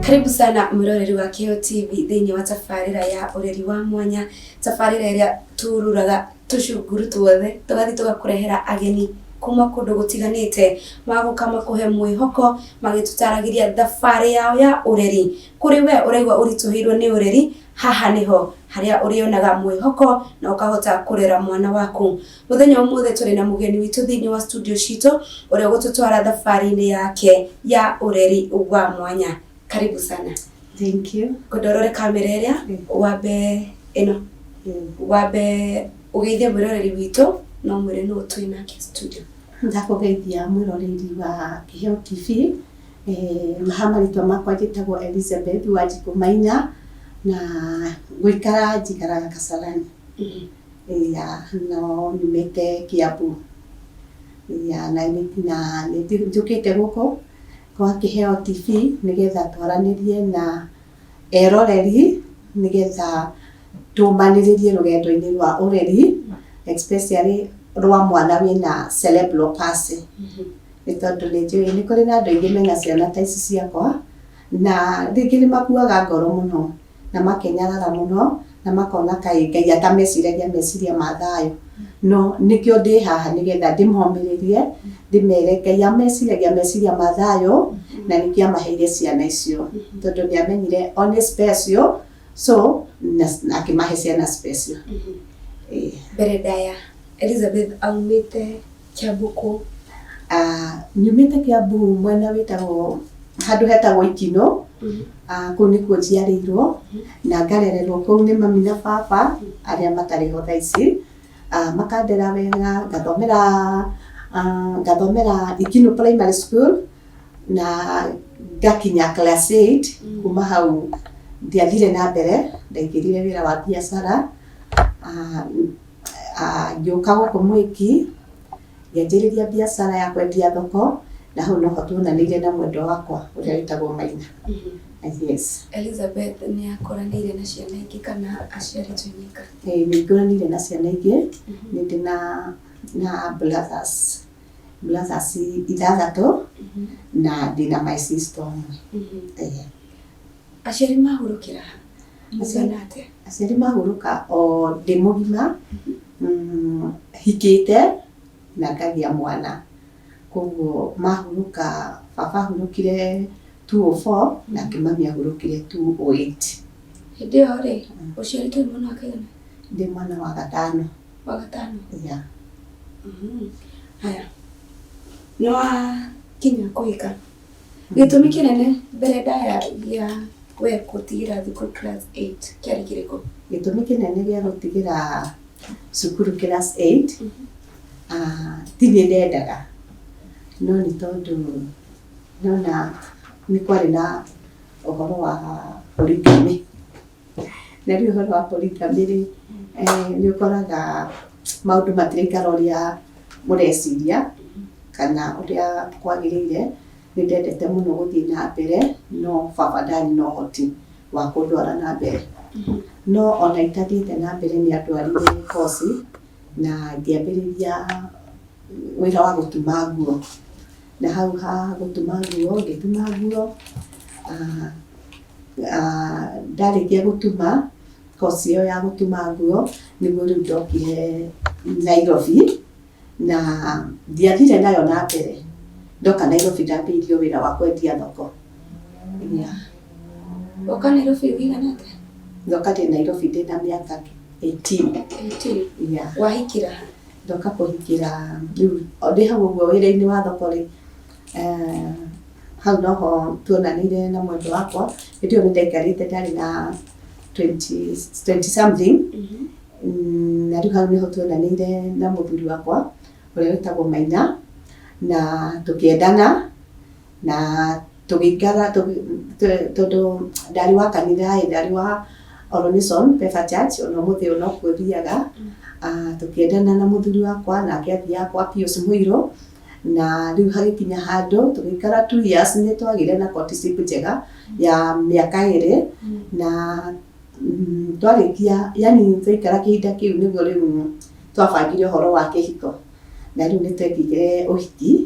Karibu sana mwiroreri wa Kĩheo TV thĩinĩ wa tabarĩra ya ũreri wa mwanya, tabarĩra ĩrĩa tururaga tũcunguru tuothe tũgathiĩ tũgakũrehera ageni kuma kũndũ gũtiganĩte magũka makũhe mwĩhoko magĩtũtaragĩria thabarĩ yao ya ũreri. Kũrĩ we ũraigua ũritũhĩirwo nĩ ũreri, haha nĩho harĩa ũrĩonaga mwĩhoko na ũkahota kũrera mwana waku. Mũthenya ũmũthĩ tũrĩ na mũgeni witũ thĩinĩ wa studio citũ ũrĩa ũgũtũtwara thabarĩ-inĩ yake ya ũreri wa mwanya. Karibu sana. Thank you. Ngwenda ũrore kamera ĩrĩa wambe ĩno wambe ũgeithie mwĩroreri witũ na ũmwĩre nũ twĩ nake studio. Ndakũgeithia mwĩroreri wa Kĩheo TV. Maha marĩtwa makwa njĩtagwo Elizabeth Wanjikũ Maina na gũikara njikaraga Kasarani. Yeah, no nyumĩte Kiambu. Yeah, na nĩ njũkĩte gũkũ kwa Kĩheo TV nĩgetha twaranĩrie na eroreri nĩgetha tũmanĩrĩrie rũgendo-inĩ rwa ũreri, especially rwa mwana wĩna cerebral palsy. Nĩ tondũ nĩ njũĩ nĩ kũrĩ na andũ aingĩ mena ciana ta ici ciakwa na rĩngĩ nĩ makuaga ngoro mũno na makenyarara mũno na makona kaĩ Ngai atameciragia meciria ma thayũ. No nĩkĩo ndĩ haha nĩgetha ndĩmomĩrĩrie ndĩmere Ngai ameciragia meciria ma thayũ na nĩkĩo amaheire ciana icio tondũ nĩ amenyire o nĩ special, so na akĩmahe ciana special. Mbere ndaya, Elizabeth aumĩte Kiambu kũ? Nyumĩte Kiambu mwena wĩtagwo handũ hetagwo Ikinũ. Kũu nĩkuo njiarĩirwo na ngarererwo kũu nĩ mami na baba arĩa matarĩ ho thaa ici. Makandera wega ngathomera Ikinũ Primary School na ngakinya class 8. Kuma hau ndiathire na mbere, ndaingĩrire wĩra wa biacara. Ngĩũka gũkũ Mwĩki ngĩanjĩrĩria biacara ya kwendia thoko na hau noho tuonanĩire na mwendwa wakwa ũrĩa wĩtagwo Maina. Yes. Elizabeth nĩ akũranĩire na ciana ingĩ kana aciarĩtwo nyika? Nĩ ngũranĩire na ciana ingĩ, nĩ ndĩ na brothers ithathatũ na ndĩna my sister ũmwe. Aciari mahurũkĩra ha? Mũigana atĩa? Aciari mahurũka o ndĩ mũgima, hikĩte na ngagĩa mwana. Koguo mahurũka, baba ahurũkire 204 nake mami ahurũkire 208. Hĩndĩ ĩyo rĩ, ũciarĩtwo wĩ mwana wa kaigana? Ndĩ mwana wa gatano. Wa gatano? Yeah. Haya, nĩ wakinya kũhika. Gĩtũmi kĩnene mbere ndaya gĩa we gũtigĩra thukuru class 8 kĩarĩ kĩrĩkũ? Gĩtũmi kĩnene gĩa gũtigĩra cukuru class 8 ti niĩ ndendaga, no nĩ tondũ nona nĩ kwarĩ na ũhoro wa polygamy. Na rĩu ũhoro wa polygamy rĩ, nĩ ũkoraga maũndũ matiraikara ũrĩa mũreciria kana ũrĩa kwagĩrĩire. Nĩ ndendete mũno gũthiĩ na mbere no baba ndarĩ na ũhoti wa kũndwara na mbere. No ona itathiĩte na mbere nĩ andwarire koci na ngĩambĩrĩria wĩra wa gũtuma nguo. Na hau ha gũtuma nguo, ngĩtuma nguo, ndarĩkia gũtuma koci ĩyo ya gũtuma nguo, nĩguo rĩu ndokire Nairobi na ndiathire nayo na mbere. Ndoka Nairobi ndambĩrĩirie wĩra wa kwendia thoko. Yeah. Woka Nairobi ũigana atĩa? Ndoka ndĩ Nairobi ndĩna mĩaka 18. 18. Yeah. Wahikĩra ha? Ndoka kũhikĩra rĩu ndĩ hau ũguo wĩra-inĩ wa thoko rĩ, hau noho tuonanĩire na mwendwa wakwa. Hĩndĩ ĩyo nĩ ndaikarĩte ndarĩ na 20 something. Na rĩu hau nĩho tuonanĩire na mũthuri wakwa ũrĩa wĩtagwo Maina na tũkĩendana na tũgĩikara tondũ ndarĩ wa kanitha ĩ, ndarĩ wa All Nation Pefa Church ona ũmũthĩ ũyũ nokuo thiaga. Tũkĩendana na mũthuri wakwa nake athiaga kwa Pius Mũirũ na rĩu hagĩkinya handũ tũgĩikara 2 years, nĩ twagĩire na courtship njega ya mĩaka 2 na twarĩkia, yani twaikara kĩhinda kĩu nĩguo rĩu twabangire ũhoro wa kĩhiko na rĩu nĩ twekire ũhiki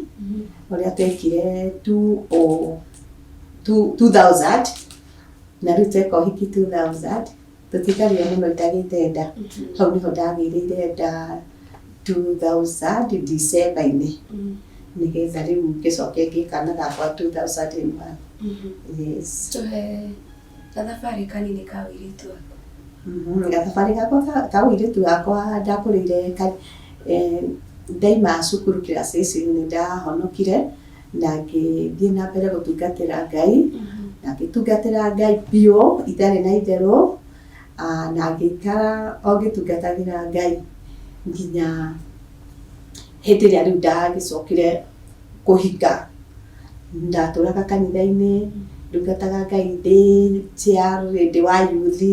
ũrĩa twekire 2000. Na rĩu tweka ũhiki 2000, tũtiikarire mũno itagĩte nda. Hau nĩho ndagĩrĩire nda 2000 December-inĩ, nĩgetha rĩu ngĩcoke ngĩe kana gakwa 2001. Yes. Tũhe gathabarĩ kanini ka ũirĩtu waku. Gathabarĩ gakwa ka ũirĩtu wakwa ndakũrĩire ndaima cukuru class ici nĩ ndahonokire na ngĩthiĩ na mbere gũtungatĩra Ngai, na ngĩtungatĩra Ngai biũ itarĩ na itherũ, na ngĩikara o ngĩtungatagĩra Ngai nginya hĩndĩ ĩrĩa rĩu ndagĩcokire kũhika. Ndatũraga kanitha-inĩ, ndungataga Ngai ndĩ chair ndĩ wa youth,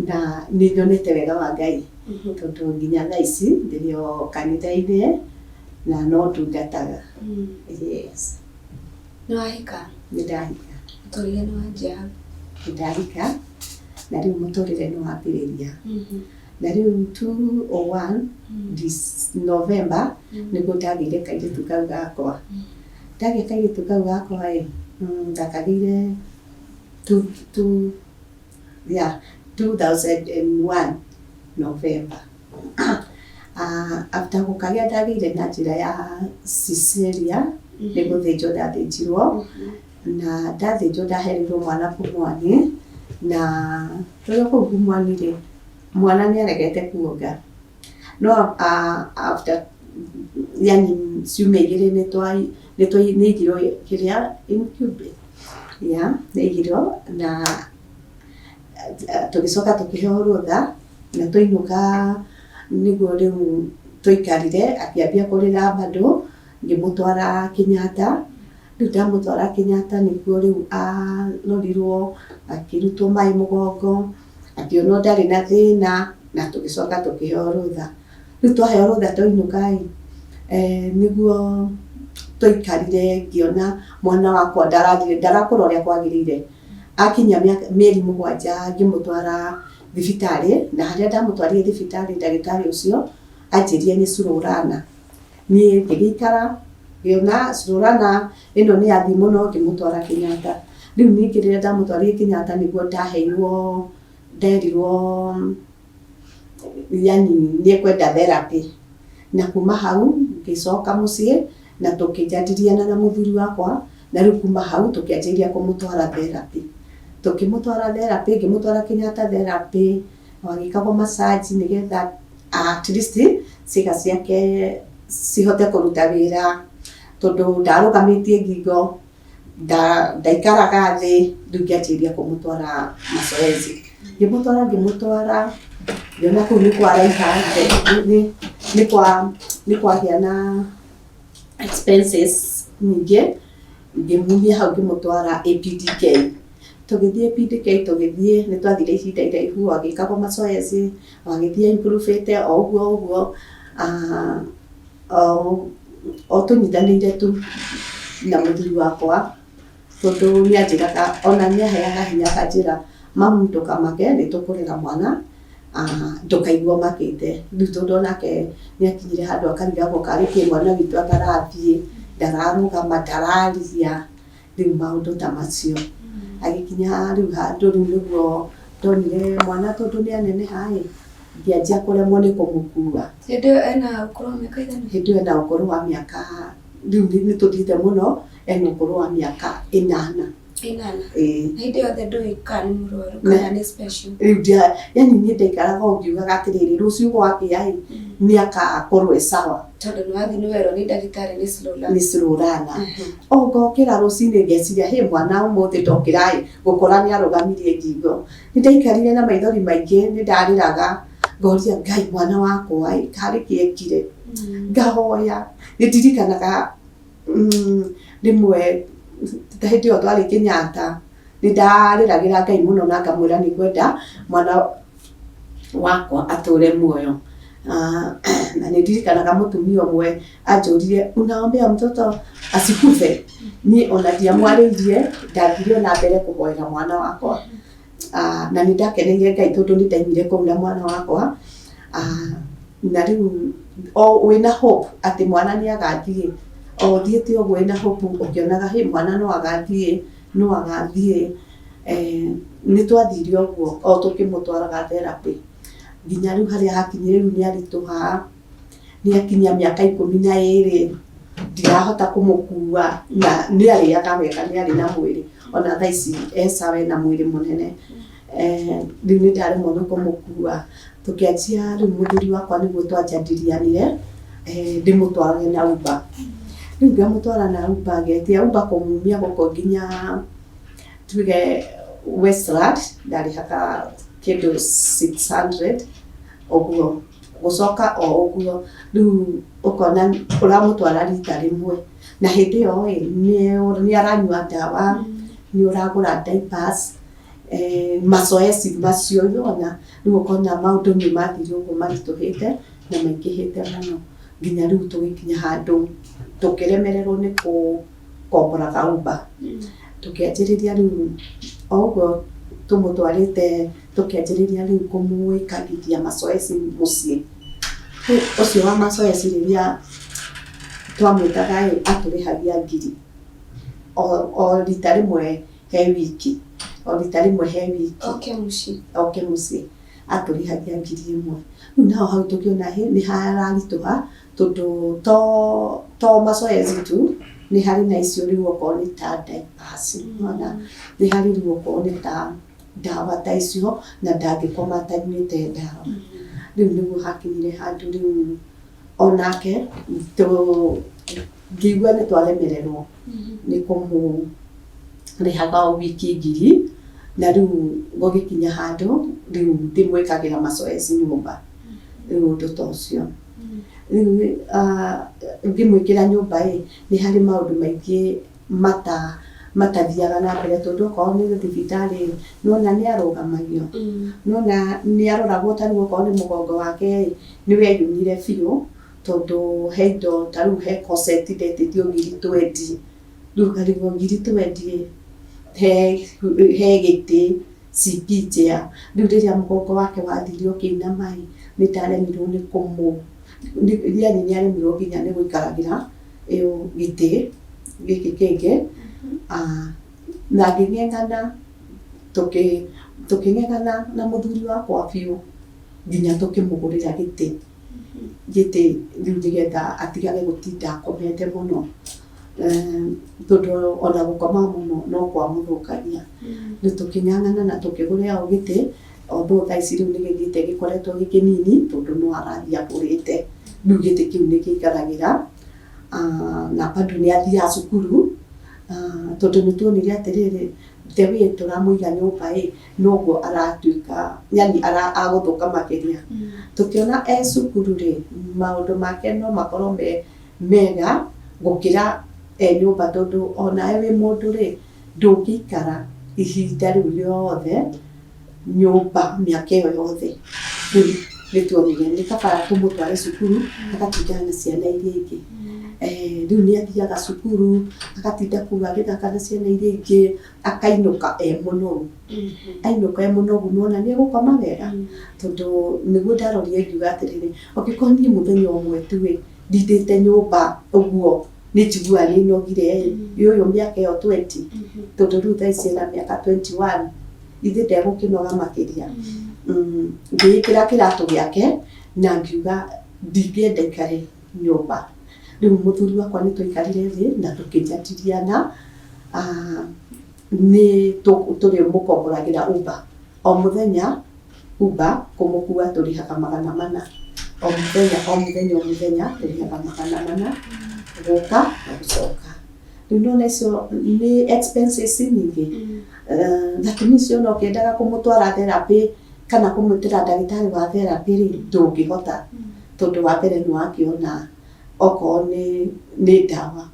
na nĩ nyonete wega wa Ngai tondũ nginya thaa ici ndĩrĩ o kanitha-inĩ na no ndungataga. Yes. Nĩ wahika? Nĩ ndahika. Mũtũrĩre nĩ wanjia hau? Nĩ ndahika na rĩu mũtũrĩre nĩ wambĩrĩria. Na rĩu 201 November nĩguo ndagĩire kairĩtu kau gakwa. Ndagĩa kairĩtu kau gakwa ĩ, ndakagĩire two, two, yeah, 2001 November. After gũkagĩa ndagĩire na njĩra ya cesarean, nĩ gũthĩnjwo ndathĩnjirwo, na ndathĩnjwo ndahereirwo mwana Pumwani, na tũrĩ o kũu Pumwani rĩ, mwana nĩ aregete kuonga. No after yani ciumia igĩrĩ nĩ nĩ aigirwo kĩrĩa incubator, yeah, nĩ aigirwo na tũgĩcoka tũkĩheo rũtha na twainũka nĩguo rĩu twaikarire akĩambia kũrĩra bado ngĩmũtwara Kenyatta. Rĩu ndamũtwara Kenyatta nĩkuo rĩu arorirwo akĩrutwo maĩ mũgongo, akĩonwo ndarĩ na thĩna na tũgĩcoka tũkĩheo rũtha. Rĩu twaheo rũtha twainũka ĩ, nĩguo twaikarire ngĩona mwana wakwa ndarakũra ũrĩa kwagĩrĩire. Akinyia mĩeri 7 ngĩmũtwara thibitarĩ, na harĩa ndamũtwarire thibitarĩ ndagĩtarĩ ũcio anjĩrire nĩ Sururana. Niĩ ngĩgĩikara ngĩona Sururana ĩno nĩ yathiĩ mũno ngĩmũtwara Kenyatta. Rĩu ningĩ rĩrĩa ndamũtwarire Kenyatta nĩguo ndaheirwo, nderirwo yani nĩ ekwenda therapy. Na kuma hau ngĩcoka mũciĩ na tũkĩnjadiliana na mũthuri wakwa, na rĩu kuma hau tũkĩanjĩrĩria kũmũtwara therapy. Tũkĩmũtwara therapy, ngĩmũtwara Kenyatta therapy, agĩkagwo massage nĩgetha at least ciĩga ciake cihote kũruta wĩra, tondũ ndarũgamĩtie ngingo, ndaikaraga thĩ, rĩu ngĩanjĩrĩria kũmũtwara mazoezi. Ngĩmũtwara ngĩmũtwara, ngĩona kũu nĩ kwaraiha, nĩ kwagĩa na expenses nyingĩ, ngĩmumia hau ngĩmũtwara APDK. Tũgĩthiĩ APDK tũgĩthiĩ, nĩ twathire ihinda iraihu agĩkagwo mazoezi, agĩthiĩ improve o ũguo o ũguo, o tũnyitanĩire tu na mũthuri wakwa, tondũ nĩ anjĩraga, ona nĩ aheaga hinya akanjĩra, mamu ndũkamake nĩ tũkũrera mwana, ndũkaigue ũmakĩte. Rĩu tondũ onake nĩ akinyire handũ akarigagwo karĩ kĩ mwana witũ atarathiĩ, ndararũgama, ndararia, rĩu maũndũ ta macio. Agĩkinya rĩu handũ rĩu nĩguo ndonire mwana tondũ nĩ aneneha ĩ, ngĩanjia kũremwo nĩ kũmũkua. Hĩndĩ ĩyo ena ũkũrũ wa mĩaka ĩigana? Hĩndĩ ĩyo ena ũkũrũ wa mĩaka, rĩu nĩ tũthiĩte mũno, ena ũkũrũ wa mĩaka 8. 8? Ĩĩ. Na hĩndĩ yothe ndũĩ kana nĩ mũrwaru kana nĩ special? Rĩu yani niĩ ndaikaraga o ngiugaga atĩrĩrĩ, rũciũ gwakĩa ĩ, nĩ agakorwo e sawa. Tondũ nĩ wathiĩ nĩ werwo nĩ ndagĩtarĩ nĩ slow learner. Nĩ slow learner. O ngokĩra rũcinĩ ngeciria, hĩ mwana ũmũthĩ ndokĩra ĩ, ngũkora nĩ arũgamirie ngingo. Nĩ ndaikarire na maithori maingĩ, nĩ ndarĩraga, ngoria Ngai mwana wakwa ĩ, karĩ kĩ ekire? Ngahoya, nĩ ndirikanaga rĩmwe ta hĩndĩ ĩyo twarĩ Kenyatta, nĩ ndarĩragĩra Ngai mũno na ngamwĩra nĩ ngwenda mwana wakwa atũre muoyo. Na nĩ ndirikanaga mũtumia ũmwe anjũririe, unaombea mtoto asikufe? Niĩ ona ndiamwarĩirie, ndathire o na mbere kũhoera mwana wakwa. Na nĩ ndakeneire Ngai tondũ nĩ ndaimire kũu na mwana wakwa. Na rĩu o wĩna hope atĩ mwana nĩ agathiĩ, o ũthiĩte ũguo wĩna hope ũkĩonaga hĩ mwana no agathiĩ. No agathiĩ nĩ twathire ũguo o tũkĩmũtwaraga therapy nginya rĩu harĩa hakinyire rĩu nĩ aritũha, nĩ akinyia mĩaka 12, ndirahota kũmũkua na nĩ arĩaga wega, nĩ arĩ na mwĩrĩ ona thaa ici e sawa ena mwĩrĩ mũnene. Rĩu nĩ ndaremwo nĩ kũmũkua, tũkĩanjia rĩu mũthuri wakwa nĩguo twanjadilianire ndĩmũtwarage na Uber. Rĩu ngamũtwara na Uber ngetia Uber kũmumia gũkũ nginya tuge Westland ndarĩhaga kĩndũ 600 ũguo, gũcoka o ũguo, rĩu ũkona ũramũtwara rita rĩmwe na hĩndĩ ĩyo ĩ nĩ aranyua ndawa, nĩ ũragũra diapers, mazoezi macio nĩwona, rĩu ũkona maũndũ nĩ mathire ũguo maritũhĩte na maingĩhĩte mũno nginya rĩu tũgĩkinya handũ tũkĩremererwo nĩ kũkomboraga Uber. Tũkĩanjĩrĩria rĩu o ũguo tũmũtwarĩte tũkĩanjĩrĩria rĩu kũmwĩkagithia mazoezi mũciĩ. Rĩu ũcio wa mazoezi rĩrĩa twamwĩtaga ĩ atũrĩhagia ngiri o rita rĩmwe he wiki, o rita rĩmwe he wiki. Oke mũciĩ. Oke mũciĩ atũrĩhagia 1000. Rĩu naho hau tũkĩona hĩ nĩ hararitũha tondũ to mazoezi tu, nĩ harĩ na icio rĩu okorwo nĩ ta diapers, nĩwona nĩ harĩ rĩu okorwo nĩ ta ndawa ta icio na ndangĩkoma atanyuĩte ndawa. Rĩu nĩguo hakinyire handũ rĩu onake ngĩigua nĩ twaremererwo nĩ kũmũrĩhaga o wiki ngiri, na rĩu gũgĩkinya handũ rĩu ndĩmwĩkagĩra mazoezi nyũmba, rĩu ũndũ ta ũcio. Rĩu ngĩmwĩkĩra nyũmba ĩ, nĩ harĩ maũndũ maingĩ matathiaga na mbere tondũ okorwo nĩ thibitarĩ ĩ, nĩwona nĩ arũgamagio, nĩwona nĩ aroragwo ta rĩu okorwo nĩ mũgongo wake ĩ, nĩ weyunire biũ tondũ he indo ta rĩu he corset ndetĩtio ngiri 20, rĩu ũkarigwo ngiri 20 ĩ, he gĩtĩ, CP chair, rĩu rĩrĩa mũgongo wake wathire ũkĩinama ĩ, nĩ ndaremirwo nĩ kũmũ, yani nĩ aremirwo nginya nĩ gũikaragĩra ĩyo gĩtĩ gĩkĩ kĩngĩ, na ngĩng'eng'ana, tũkĩng'eng'ana na mũthuri wakwa biũ nginya tũkĩmũgũrĩra gĩtĩ, gĩtĩ rĩu nĩgetha atigage gũtinda akomete mũno, tondũ ona gũkoma mũno no kwamũthũkagia. Rĩu tũkĩng'ang'ana na tũkĩgũrĩra o gĩtĩ, although thaa ici rĩu nĩ gĩthiĩte gĩkoretwo gĩ kĩnini tondũ no arathiĩ akũrĩte, rĩu gĩtĩ kĩu nĩ kĩikaragĩra na bado nĩ athiaga cukuru, tondũ nĩ tuonire atĩrĩrĩ, the way tũramũiga nyũmba ĩ, noguo aratuĩka yani agũthũka makĩria. Tũkĩona e cukuru rĩ, maũndũ make no makorwo me mega gũkĩra e nyũmba tondũ onawe wĩ mũndũ rĩ, ndũngĩikara ihinda rĩu rĩothe nyũmba mĩaka ĩyo yothe. Rĩu nĩ tuonire nĩ kaba tũmũtware cukuru agatindaga na ciana iria ingĩ. Rĩu nĩ athiaga cukuru agatinda kũu agĩthaka na ciana iria ingĩ, akainũka e mũnogu. Ainũka e mũnogu nĩwona nĩ egũkoma wega, tondũ nĩguo ndarorire ngiuga atĩrĩrĩ, angĩkorwo niĩ mũthenya ũmwe tu ĩ, ndindĩte nyũmba ũguo nĩ njiguaga nĩ nogire ĩ, ĩ ũyũ mĩaka ĩyo 20, tondũ rĩu thaa ici ena mĩaka 21, ithe ndegũkĩnoga makĩria. Ngĩĩkĩra kĩratũ gĩake na ngiuga ndingĩenda aikare nyũmba. Rĩu mũthuri wakwa nĩ twaikarire thĩ na tũkĩnjadiliana nĩ tũrĩmũkomboragĩra Uber. O mũthenya Uber kũmũkua tũrĩhaga 400. O mũthenya o mũthenya o mũthenya tũrĩhaga 400 gũka na gũcoka. Rĩu nĩwona icio nĩ expenses nyingĩ. That means ona ũkĩendaga kũmũtwara therapy kana kũmwĩtĩra ndagĩtarĩ wa therapy rĩ, ndũngĩhota tondũ wa mbere nĩ wakĩona okorwo nĩ ndawa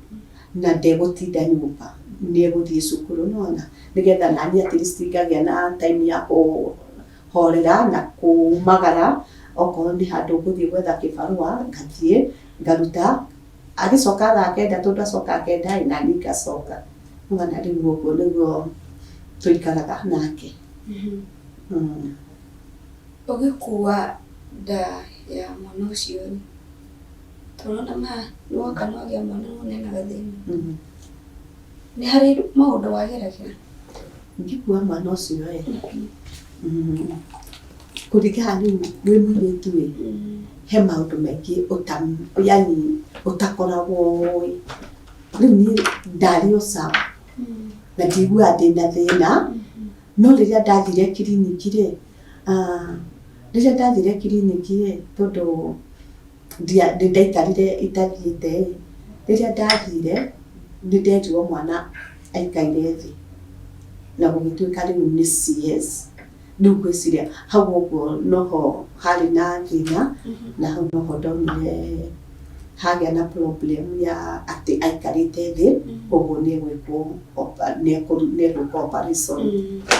na ndegũtinda nyũmba, nĩ egũthiĩ cukuru nĩwona, nĩgetha naniĩ at least ngagĩa na time ya kũhorera na kumagara, okorwo nĩ handũ ngũthiĩ gwetha kĩbarũa ngathiĩ ngaruta, agĩcoka thaa kenda tondũ acokaga kenda ĩ, naniĩ ngacoka. Nĩwona rĩu ũguo nĩguo tũikaraga nake. Ũgĩkua nda ya mwana ũcio rĩ, tũrona ma nĩwoka nĩwagĩa mwana nĩwona ena gathĩna. Nĩ harĩ maũndũ wageragĩra? Ngĩkua mwana ũcio ĩ, kũringana rĩu wĩ mũirĩtu ĩ, he maũndũ maingĩ ũta yani ũtakoragwo ũĩ. Rĩu niĩ ndarĩ o sawa na ndiaiguaga ndĩna thĩna, no rĩrĩa ndathire kiriniki rĩ, rĩrĩa ndathire kiriniki rĩ, tondũ nĩ ndaikarire itathiĩte ĩ, rĩrĩa ndathire nĩ nderirwo mwana aikaire thĩ na gũgĩtuĩka rĩu nĩ CS. Rĩu ngwĩciria hau ũguo noho harĩ na thĩna na hau noho ndonire hagĩa na problem ya atĩ aikarĩte thĩ koguo nĩ egwĩkwo nĩ egwĩkwo operation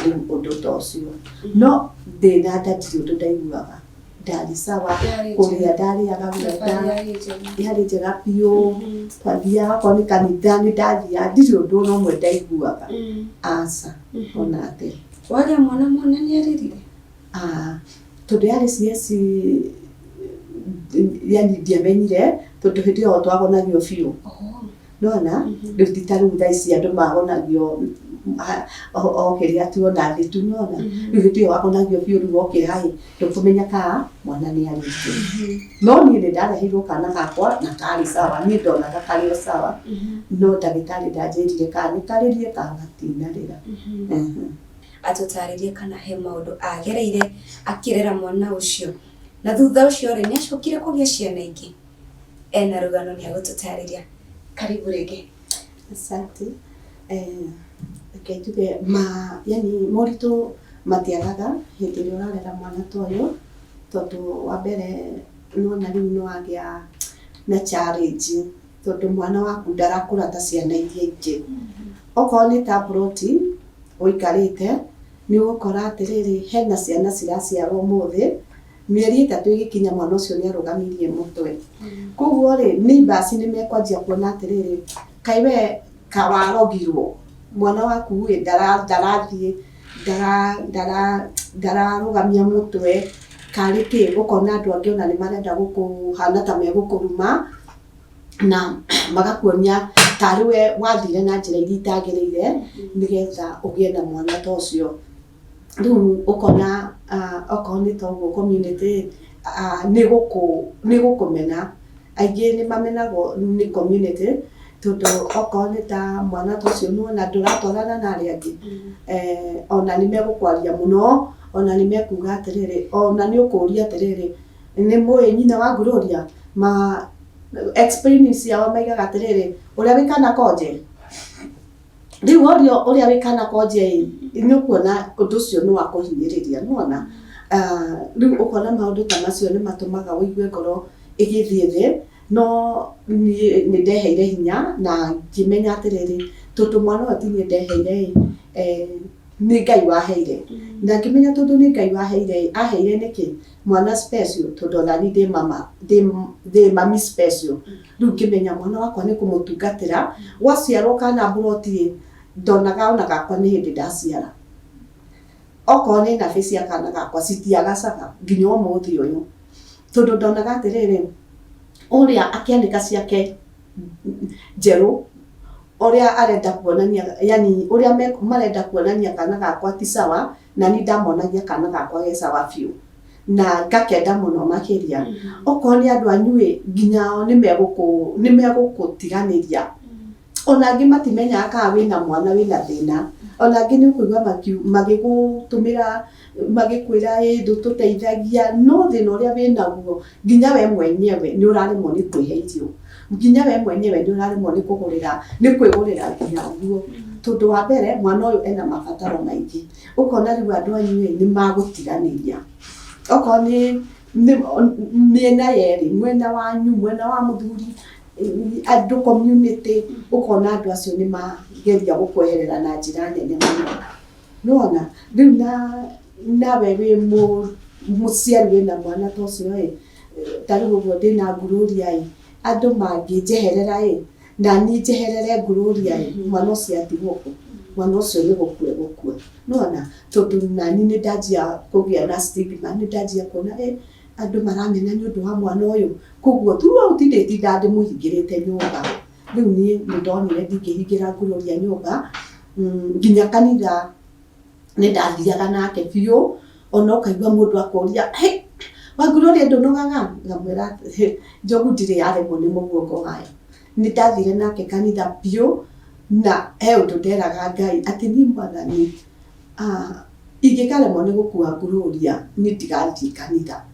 rĩu ũndũ ta ũcio. No ndĩna nda ndirĩ ũndũ ndaiguaga. Ndarĩ sawa, kũrĩa ndarĩaga wega, yarĩ njega biũ, twathiaga okorwo nĩ kanitha nĩ ndathiaga, ndirĩ ũndũ ona ũmwe ndaiguaga, aca ona atĩa. Wagĩa mwana mwana nĩ arĩrire? Tondũ yarĩ CS yani ndiamenyire tondũ hĩndĩ ĩyo twagonagio biũ. Nĩwona rĩu ti ta rĩu thaa ici andũ magonagio o kĩrĩa tuona thĩ tu nĩwona. Rĩu hĩndĩ ĩyo wagonagio biũ rĩu wokĩra ĩ ndũkũmenya kana mwana nĩ arĩte. No niĩ nĩ ndareheirwo kana gakwa na karĩ sawa, niĩ ndonaga karĩ o sawa, no ndagĩtarĩ ndanjĩrire kana nĩ karĩrire kana gatinarĩra. Atũtarĩrie kana he maũndũ agereire akĩrera mwana ũcio. Na thutha ũcio rĩ, nĩ acokire kũgĩa ciana ingĩ? Ena rũgano nĩ agũtũtarĩria. Karibu rĩngĩ. Asante. Reke njuge ma yani moritũ matiagaga hĩndĩ ĩrĩa ũrarera mwana ta ũyũ, tondũ wa mbere nĩwona rĩu nĩwagĩa na challenge tondũ mwana waku ndarakũra ta ciana iria ingĩ. Okorwo nĩ ta mburoti ũikarĩte, nĩ ũgũkora atĩrĩrĩ, hena ciana ciraciarwo ũmũthĩ, mĩeri ĩtatũ ĩgĩkinya mwana ũcio nĩ arũgamirie mũtwe. Koguo rĩ, neighbours nĩ mekwanjia kuona atĩrĩrĩ, kaĩ we kawarogirwo, mwana waku ĩ ndarathiĩ, ndararũgamia mũtwe, karĩ kĩ, ũkona andũ angĩ ona nĩ marenda gũkũhana ta megũkũruma, na magakuonia tarĩ we wathire na njĩra iria itagĩrĩire, nĩgetha ũgĩe na mwana ta ũcio. Rĩu ũkona okorwo nĩ ta ũguo community nĩ ĩgũkũmena. Aingĩ nĩ mamenagwo nĩ community tondũ okorwo nĩ ta mwana ta ũcio nĩwona ndũratwarana na arĩa angĩ, ona nĩ megũkwaria mũno, ona nĩ mekuga atĩrĩrĩ, ona nĩ ũkũria atĩrĩrĩ, nĩ mũĩ nyina wa Gloria? Ma explain ciao maigaga atĩrĩrĩ, ũrĩa wĩ kana konje? Rĩu worio ũrĩa wĩ kana konje ĩ, nĩ ũkuona ũndũ ũcio nĩ wa kũhinyĩrĩria, nĩ wona? Rĩu ũkona maũndũ ta macio nĩ matũmaga ũigue ngoro ĩgĩthiĩ thĩ, no niĩ nĩ ndeheire hinya na ngĩmenya atĩrĩrĩ, tondũ mwana ũyũ ti niĩ ndeheire ĩ, nĩ Ngai waheire. Na ngĩmenya tondũ nĩ Ngai waheire ĩ, aheire nĩkĩ? Mwana special, tondũ ona niĩ ndĩ mama, ndĩ mami special. Rĩu ngĩmenya mwana wakwa nĩ kũmũtungatĩra, gwaciarwo kana mburoti ĩ, ndonaga ona gakwa nĩ hĩndĩ ndaciara. Okorwo nĩ nappy cia kana gakwa citiagacaga nginya ũmũthĩ ũyũ. Tondũ ndonaga atĩrĩrĩ, ũrĩa akĩanĩka ciake njerũ, ũrĩa arenda kuonania yani ũrĩa marenda kuonania kana gakwa ti sawa, na niĩ ndamonagia kana gakwa ge sawa biũ. Na ngakenda mũno makĩria. Okorwo nĩ andũ anyu ĩ, nginya o nĩ megũkũtiganĩria. Ona angĩ matimenyaga kana wĩna mwana wĩna thĩna. Ona angĩ nĩ ũkũigua magĩgũtũmĩra, magĩkwĩra ĩ ndũtũteithagia, no thĩna ũrĩa wĩnaguo nginya we mwenyewe nĩ ũraremwo nĩ kwĩhe irio. Nginya we mwenyewe nĩ ũraremwo nĩ kũgũrĩra, nĩ kwĩgũrĩra nginya nguo. Tondũ wa mbere mwana ũyũ ena mabataro maingĩ. Ũkona rĩu andũ anyu ĩ nĩ magũtiganĩria. Okorwo nĩ mĩena yerĩ, mwena wanyu, mwena wa mũthuri, andũ community, ũkona andũ acio nĩ mageria gũkweherera na njĩra nene mũno. Nĩwona? Rĩu nawe wĩ mũciari wĩna mwana ta ũcio ĩ, ta rĩu ũguo ndĩna Gloria ĩ, andũ mangĩnjeherera ĩ, na niĩ njeherere Gloria ĩ, mwana ũcio atigwo kũ? Mwana ũcio nĩ gũkua egũkua. Nĩwona? Tondũ nani nĩ ndanjia kũgĩa na stigma, nĩ ndanjia kuona ĩ, andũ maramena nĩ ũndũ wa mwana ũyũ. Koguo throughout ndĩtindaga ndĩmũhingĩrĩte nyũmba. Rĩu niĩ nĩ ndonire ndingĩhingĩra Gloria nyũmba, nginya kanitha nĩ ndathiaga nake biũ, ona ũkaigua mũndũ akũria, hĩ, wa Gloria ndũnogaga? Ngamwĩra njogu ndirĩ yaremwo nĩ mũguongo wayo. Nĩ ndathire nake kanitha biũ, na he ũndũ nderaga Ngai atĩ niĩ Mwathani, ingĩkaremwo nĩ gũkua Gloria, niĩ ndigathiĩ kanitha.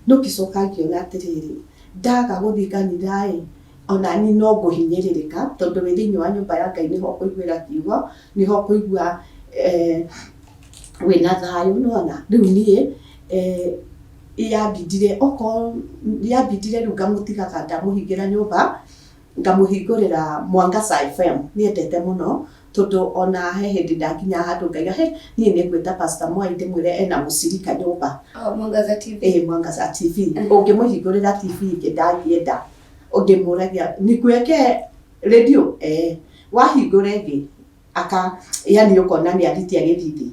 No ngĩcoka ngĩona atĩrĩrĩ, ndaga gũthiĩ kanitha ĩ, ona niĩ no ngũhinyĩrĩrĩka, tondũ wĩ thĩinĩ wa nyũmba ya Ngai nĩho ũkũiguĩra kiugo, nĩho ũkũigua wĩna thayũ, nĩwona. Rĩu niĩ yambindire okorwo yambindire rĩu ngamũtigaga ndamũhingĩra nyũmba, ngamũhingũrĩra Mwangaza FM, nĩendete mũno, tondũ ona he hĩndĩ ndakinyaga handũ ngaiga hĩ, niĩ nĩngwĩta Pastor Mwai ndĩmwĩre ena mũcirika nyũmba. Oh, Mwangaza TV. Ĩĩ, Mwangaza TV. Ũngĩmũhingũrĩra TV ĩngĩ ndangĩenda. Ũngĩmũragia nikuwekee radio? Ee. Wahingũra ĩngĩ aka yani ũkona nĩ athitia gĩthithi.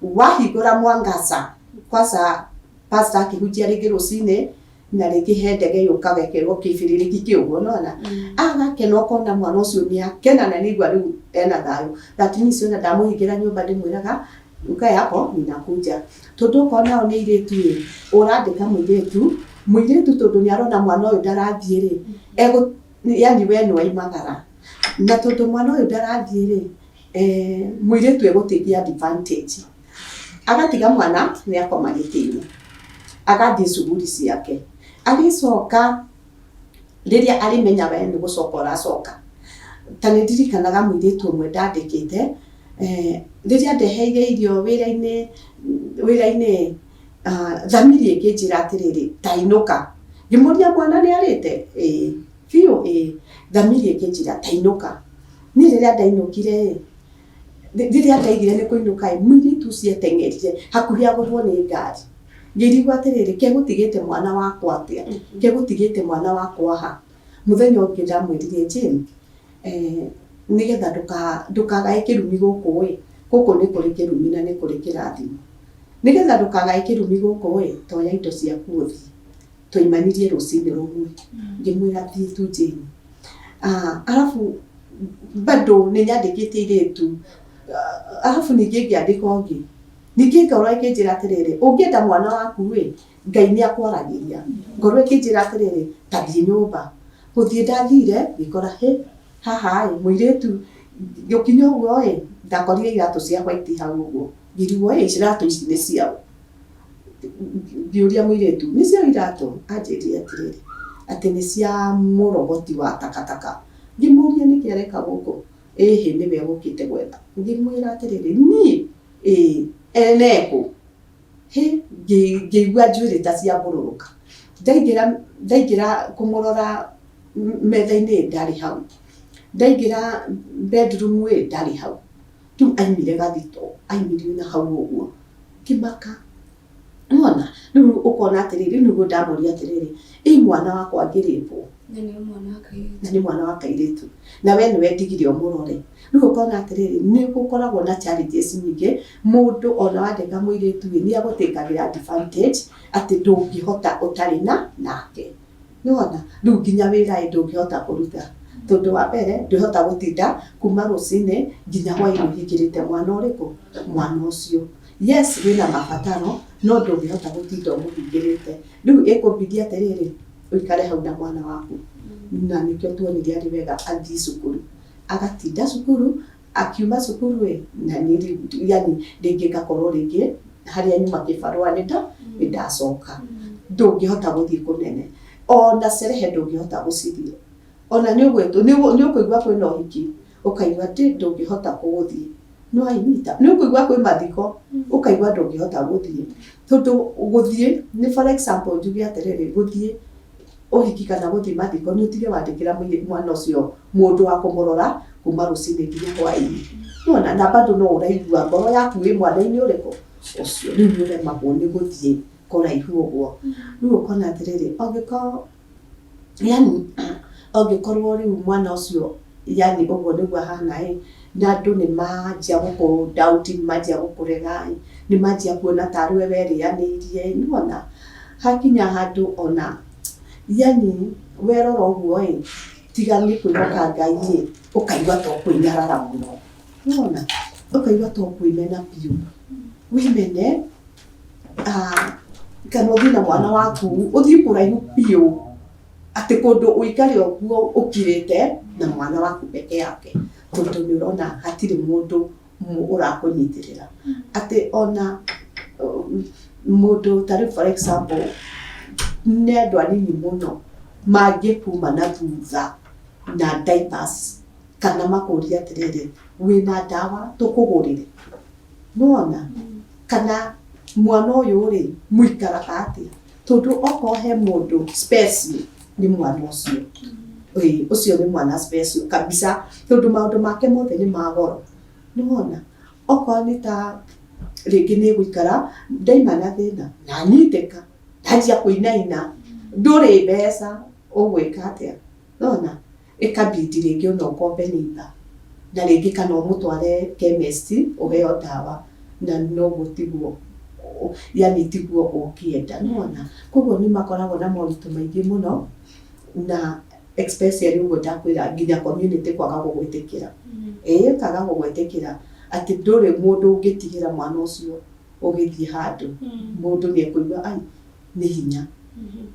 Wahingũra Mwangaza, kwanza pastor akĩhunjia rĩngĩ rũcinĩ, na rĩngĩ he ndege yũkaga ĩkerwo kĩbĩrĩrĩki kĩ ũguo nĩwona. Agakena ũkona mwana ũcio nĩ akena na nĩ aigua rĩu ena thayũ. That means ona ndamũhingĩra nyũmba ndĩmwĩraga ukae hapo ninakuja. Tondũ okorwo nao nĩ airĩtu ĩ, ũrandĩka mũirĩtu, mũirĩtu tondũ nĩ arona mwana ũyũ ndarathiĩ rĩ, yani we nĩ waimagara. Na tondũ mwana ũyũ ndarathiĩ rĩ, mũirĩtu egũ take advantage. Agatiga mwana nĩ akoma gĩtĩ-inĩ, agathiĩ cuguri ciake. Agĩcoka rĩrĩa arĩmenya we nĩ gũcoka ũracoka, ta nĩ ndirikanaga mũirĩtu ũmwe ndandĩkĩte, rĩrĩa andeheire irio wĩra-inĩ, wĩra-inĩ thamiri ĩkĩnjĩra atĩrĩrĩ, ta inũka. Ngĩmũria mwana nĩ arĩte? Ĩĩ. Biũ? Ĩĩ. Thamiri ĩkĩnjĩra ta inũka. Niĩ rĩrĩa ndainũkire ĩ, rĩrĩa ndaigire nĩ kũinũka ĩ, mũirĩtu ũcio ateng'erire hakuhĩ agũthwo nĩ ngari. Ngĩrigwo atĩrĩrĩ, kegũtigĩte mwana wakwa atĩa? Kegũtigĩte mwana wakwa ha? Mũthenya ũngĩ ndamwĩrire Jane, nĩgetha ndũkagae kĩrumi gũkũ ĩ, gũkũ nĩ kũrĩ kĩrumi na nĩ kũrĩ kĩrathimo. Nĩgetha ndũkagae kĩrumi gũkũ ĩ, ta oya indo ciaku ũthiĩ. Twaimanirie rũcinĩ rũmwe, ngĩmwĩra thiĩ tu Jane. Arabu bado nĩ nyandĩkĩte airĩtu, arabu ningĩ ngĩandĩka ũngĩ. Ningĩ ngoro ĩkĩnjĩra atĩrĩrĩ, ũngĩenda mwana waku ĩ, Ngai nĩ akwaragĩria. Ngoro ĩkĩnjĩra atĩrĩrĩ, ta thiĩ nyũmba. Gũthiĩ ndathire, ngĩkora hĩ, haha ĩ, mũirĩtu, ngĩkinya ũguo ĩ, ndakorire iratũ cia white hau ũguo. Ngĩrigwo ĩ, iratũ ici nĩ ciaũ? Ngĩũria mũirĩtu, nĩ ciaũ iratũ? Anjĩrire atĩrĩrĩ, atĩ nĩ cia mũrogoti wa takataka. Ngĩmũria nĩkĩ areka gũkũ? Ĩhĩ nĩwe ũkĩte gwetha. Ngĩmwĩra atĩrĩrĩ, niĩ? Ĩĩ. Ene kũ? Hĩ, ngĩigua njuĩrĩ ta ciambũrũrũka. Ndaingĩra ndaingĩra kũmũrora metha-inĩ ndarĩ hau. Ndaingĩra bedroom ĩ, ndarĩ hau. Rĩu aimire gathito, aimire na hau ũguo. Ngĩmaka. Nĩwona? Rĩu ũkona atĩrĩrĩ, rĩu nĩguo ndamũria atĩrĩrĩ, ĩ mwana wakwa angĩrĩpwo? Na nĩ mwana wa kairĩtu. Na nĩ mwana wa kairĩtu. Na we nĩwe ndigire ũmũrore. Rĩu ũkona atĩrĩrĩ, nĩ gũkoragwo na challenges nyingĩ, mũndũ ona wandĩka mũirĩtu ĩ, nĩ agũtĩkagĩra advantage atĩ ndũngĩhota ũtarĩ na nake. Nĩwona? Rĩu nginya wĩra ĩ ndũngĩhota kũruta. Tondũ wa mbere, ndwĩhota gũtinda kuma rũcinĩ nginya hwainĩ ũhingĩrĩte mwana ũrĩkũ? Mwana ũcio. Yes wĩna mabataro, no ndũngĩhota gũtinda ũmũhingĩrĩte. Rĩu ĩkũbidi atĩrĩrĩ, ũikare hau na mwana waku. Na nĩkĩo tuonire arĩ wega athiĩ cukuru. Agatinda cukuru, akiuma cukuru ĩ, na niĩ rĩu yani rĩngĩ ngakorwo rĩngĩ harĩa nyuma kĩbarũa nĩ ndacoka. Ndũngĩhota gũthiĩ kũnene. Ona cerehe ndũngĩhota gũcithiĩ. Ona nĩ ũgwĩtwo, nĩ ũkũigua kwĩna ũhiki, ũkaigua atĩ ndũngĩhota gũthiĩ. Nĩ wanyita? Nĩ ũkũigua kwĩ mathiko, ũkaigua ndũngĩhota gũthiĩ. Tondũ gũthiĩ, nĩ for example njuge atĩrĩrĩ, gũthiĩ ũhiki kana gũthiĩ mathiko nĩ ũtige wandĩkĩra mwana ũcio mũndũ wa kũmũrora kuma rũcinĩ nginya hwainĩ. Nĩwona? Na bado no ũraigua ngoro yaku ĩ mwana-inĩ ũrĩkũ? Ũcio. Rĩu nĩ ũremagwo nĩ gũthiĩ kũraihu ũguo. Rĩu ũkona atĩrĩrĩ, angĩkorwo yani angĩkorwo rĩu mwana ũcio yani ũguo nĩguo ahana ĩ, na andũ nĩ manjia gũkũ doubt, nĩ manjia gũkũrega ĩ, nĩ manjia kuona tarĩ we werĩanĩirie ĩ, nĩwona? Hakinya handũ ona yani werora ũguo ĩ, Tiga nĩ kwĩhoka Ngai rĩ, ũkaigua ta ũkwĩnyarara mũno. Nĩwona? Ũkaigua ta ũkwĩmena biũ. Wĩmene, kana ũthiĩ na mwana waku, ũthiĩ kũraihu biũ, atĩ kũndũ ũikare ũguo ũkirĩte na mwana waku peke yake, tondũ nĩ ũrona hatirĩ mũndũ ũrakũnyitĩrĩra. Atĩ ona mũndũ ta rĩu for example, nĩ andũ anini mũno mangĩkuma na thutha na diapers kana makũrie atĩrĩrĩ, wĩna ndawa tũkũgũrĩre? Nĩwona? Kana mwana ũyũ rĩ, mũikaraga atĩa? Tondũ okorwo he mũndũ special nĩ mwana ũcio. Ĩĩ ũcio nĩ mwana special kabisa tondũ maũndũ make mothe nĩ ma goro. Nĩwona? Okorwo nĩ ta rĩngĩ nĩ gũikara ndaima na thĩna ndanyitĩka ndanjia kũinaina ndũrĩ mbeca ũgwĩka atĩa? Nĩwona? Ĩkabidi rĩngĩ ona ũkombe neighbour na rĩngĩ kana ũmũtware chemist ũheo ndawa na noguo tiguo yani tiguo ũngĩenda nĩwona. Koguo nĩ makoragwo na moritũ maingĩ mũno na especially ũguo ndakwĩra nginya community kwaga gũgwĩtĩkĩra. Ĩĩ ĩkaga gũgwĩtĩkĩra atĩ ndũrĩ mũndũ ũngĩtigĩra mwana ũcio ũgĩthiĩ handũ mũndũ nĩ ekũigua ai nĩ hinya.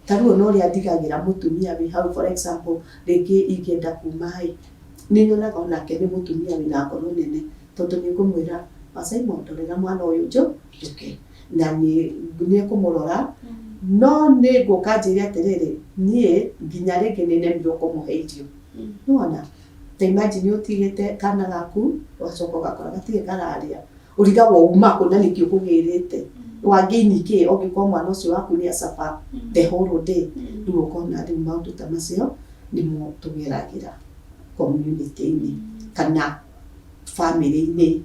Ta rĩu ona ũrĩa ndigagĩra mũtumia wĩ hau for example rĩngĩ ingĩenda kuma ĩ, nĩ nyonaga onake nĩ mũtumia wĩna ngoro nene tondũ nĩ ngũmwĩra Simon ndorera mwana ũyũ njũke na nĩ ekũmũrora no nĩ ngũka njĩre atĩrĩrĩ niĩ nginya rĩngĩ nĩ nemirwo kũmũhe irio. Nĩwona? Ta imagine ũtigĩte kana gaku ũgacoka ũgakora gatirĩ kararĩa. Ũrigagwo uma kũ na nĩkĩ ũkũgĩrĩte. Wangĩini kĩ ũngĩkorwo mwana ũcio waku nĩ a suffer the whole day. Rĩu ũkona rĩu maũndũ ta macio nĩmo tũgeragĩra community-inĩ kana bamĩrĩ-inĩ.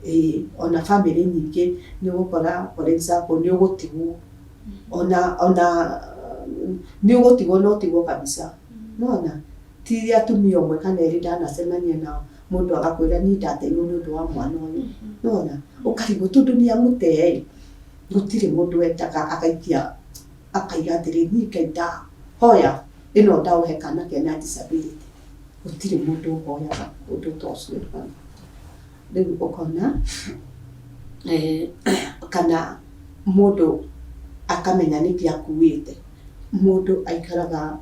Ĩĩ ona bamĩrĩ nyingĩ nĩ ũgũkora for example nĩ ũgũtigwo ona nĩ ũgũtigwo na ũtigwo kabisa. Nĩwona? Ti atumia ũmwe kana erĩ ndanacemania nao mũndũ agakwĩra niĩ ndateirwo nĩ ũndũ wa mwana ũyũ. Nĩwona? Ũkarigwo tondũ nĩ amũte ĩ, gũtirĩ mũndũ wendaga agaikia akaiga atĩrĩ niĩ Ngai ndahoya ĩno ndaũhe kana kena disability. Gũtirĩ mũndũ ũhoyaga ũndũ ta ũcio. Rĩu ũkona kana mũndũ akamenya nĩkĩ akuĩte. Mũndũ aikaraga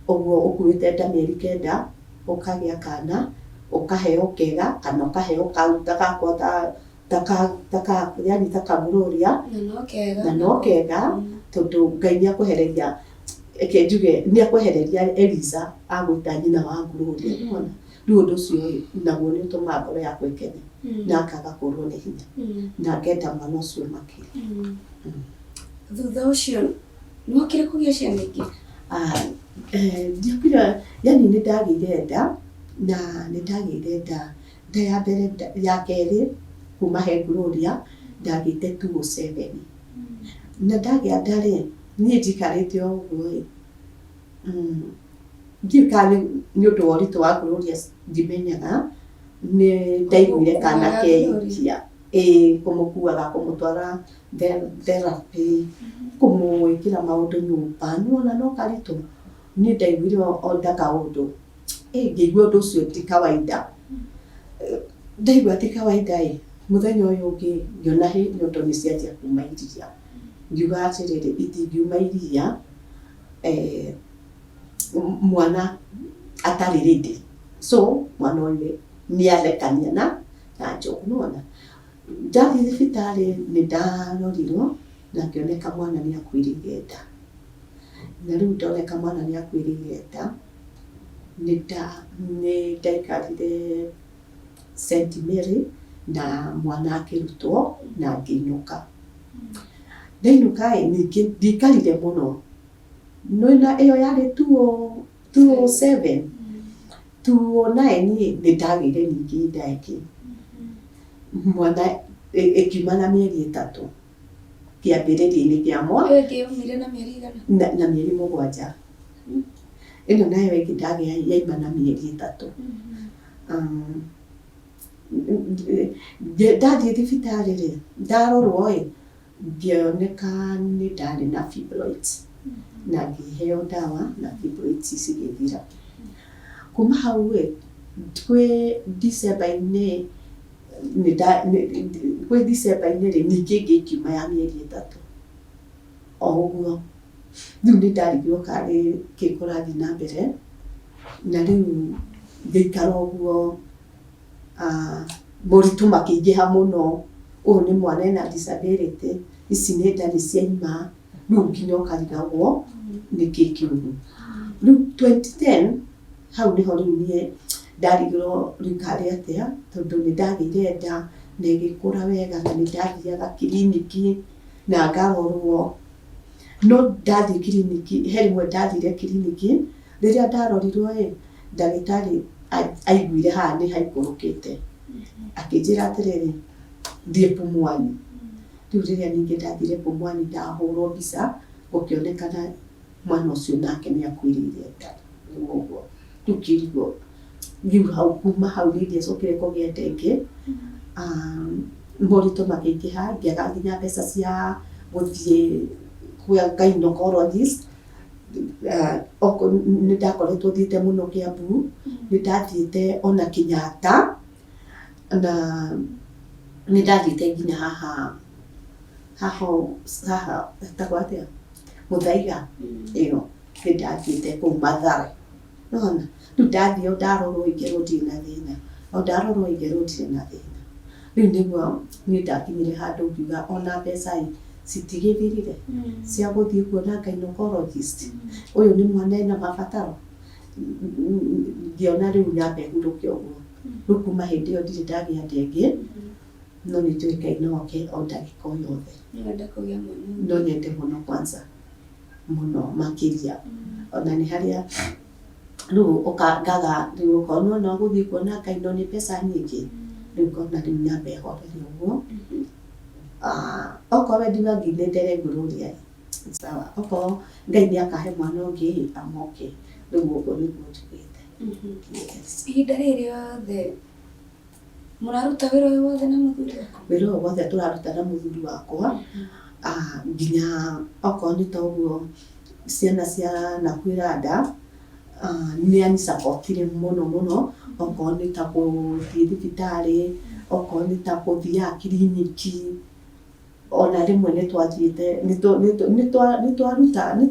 ũguo ũkuĩte nda mĩeri kenda, ũkagĩa kana, ũkaheo kega kana ũkaheo kau gakwa ta yani ta ka Gloria, na no kega tondũ Ngai nĩ akwehereria, reke njuge nĩ akwehereria Eliza agwĩta nyina wa Gloria, nĩwona? Rĩu ũndũ ũcio ĩ, naguo nĩ ũtũmaga ngoro yakwa ĩkene na ngaga kũrwo nĩ hinya na ngenda mwana ũcio makĩria. Thutha ũcio nĩ wokire kũgĩa ciana ingĩ? Ndiokire, yani nĩ ndagĩire nda na nĩ ndagĩire nda, nda ya mbere ya kerĩ kuma he Gloria ndagĩte 207. Na ndagĩa nda rĩ, niĩ njikarĩte o ũguo ĩ, ndiũĩ kana nĩ ũndũ wa ũritũ wa Gloria ndimenyaga, nĩ ndaiguire kana keikia. Ĩĩ kũmũkuaga kũmũtwara therapy, kũmwĩkĩra maũndũ nyũmba, nĩwona no karitũ. Niĩ ndaiguire o ta kaũndũ, ngĩigua ũndũ ũcio ti kawaida. Ndaigua ti kawaida ĩ, mũthenya ũyũ ũngĩ ngĩona hĩ nyondo nĩ cianjia kuma iria. Ngiuga atĩrĩrĩ, itingiuma iria mwana atarĩ ready. So mwana ũyũ nĩ arekania na njogu, nĩwona. Ndathiĩ thibitarĩ nĩ ndarorirwo na ngĩoneka mwana nĩ akuĩrĩire nda. Na rĩu ndoneka mwana nĩ akuĩrĩire nda, nĩ ndaikarire St Mary na mwana akĩrutwo na ngĩinũka. Ndainũka ĩ, ningĩ ndiaikarire mũno, nĩ ĩyo yarĩ 207, 209 ĩ, nĩ ndagĩire ningĩ nda ĩngĩ. Mwana ĩkiuma na mĩeri ĩtatũ kĩambĩrĩria-inĩ kĩa mwaka. Ĩyo ĩngĩ yaumire na mĩeri igana? Na mĩeri mũgwanja. Ĩno nayo ĩngĩ ndagĩa yauma na mĩeri ĩtatũ. Ndathiĩ thibitarĩ rĩ, ndarorwo ĩ, ngĩoneka nĩ ndarĩ na fibroids na ngĩheo ndawa na fibroids cigĩthira. Kuma hau ĩ, kwĩ December-inĩ kwĩ December-inĩ rĩ, ningĩ ĩngĩ ĩkiuma ya mĩeri 3 o ũguo. Rĩu nĩ ndarigirwo karĩ kĩ kũrathiĩ na mbere, na rĩu ngĩikara ũguo, moritũ makĩingĩha mũno, ũyũ nĩ mwana ena disability, ici nĩ nda nĩ ciaima, rĩu nginya ũkarigagwo nĩkĩ kĩũru. Rĩu 2010 hau nĩho rĩu niĩ ndarigirwo rĩu karĩ atĩa, tondũ nĩ ndagĩire nda na ĩgĩkũra wega na nĩ ndathiaga kiriniki na ngarorwo. No ndathiĩ kiriniki, he rĩmwe ndathire kiriniki, rĩrĩa ndarorirwo ĩ, ndagĩtarĩ aiguire haha nĩ haikũrũkĩte, akĩnjĩra atĩrĩrĩ, thiĩ Pumwani. Rĩu rĩrĩa ningĩ ndathire Pumwani ndahũrwo mbica, gũkĩonekana mwana ũcio nake nĩ akuĩrĩire nda. Rĩu ũguo, rĩu ngĩrigwo, rĩu hau kuma hau niĩ ndiacokire kũgĩa nda ĩngĩ, moritũ makĩingĩha, ngĩaga nginya mbeca cia gũthiĩ kwa gynecologist. Nĩ ndakoretwo thiĩte mũno Kiambu, nĩ ndathiĩte ona Kenyatta, na nĩ ndathiĩte nginya haha haha haha hetagwo atĩa, Muthaiga, ĩyo nĩ ndathiĩte kũu Mathare, nĩwona. Rĩu ndathiĩ o ndarorwo ngerwo ndirĩ na thĩna, o ndarorwo ngerwo ndirĩ na thĩna. Rĩu nĩguo niĩ ndakinyire handũ ngiuga ona mbeca ĩ, citigĩthirire cia gũthiĩ kuona gynecologist, ũyũ nĩ mwana ena mabataro. Ngĩona rĩu nyambe hurũke ũguo. Rĩu kuma hĩndĩ ĩyo ndirĩ ndagĩa nda ĩngĩ, no nĩ njũĩ Ngai no oke o ndagĩka o yothe. Nĩũrenda kũgĩa mwana ũngĩ? No nyende mũno kwanza, mũno makĩria. Ona nĩ harĩa rĩu ũkangaga rĩu ũkona ona gũthiĩ kuona Ngai no nĩ mbeca nyingĩ, rĩu ngona rĩu nyambe horere ũguo. Okorwo wendi wa Ngai nĩ ndere Gloria ĩ, sawa, okorwo Ngai nĩ akahe mwana ũngĩ ĩ, I'm okay. Rĩu ũguo nĩguo njugĩte. Yes. Ihinda rĩrĩ rĩothe mũraruta wĩra ũyũ wothe na mũthuri waku? Wĩra ũyũ wothe tũraruta na mũthuri wakwa, nginya okorwo nĩ ta ũguo ciana cia nakũu Randa, nĩ anicabotire mũno mũno, okorwo nĩ ta gũthiĩ thibitarĩ, okorwo nĩ ta gũthiaga kiriniki, ona rĩmwe nĩ twathiĩte, nĩ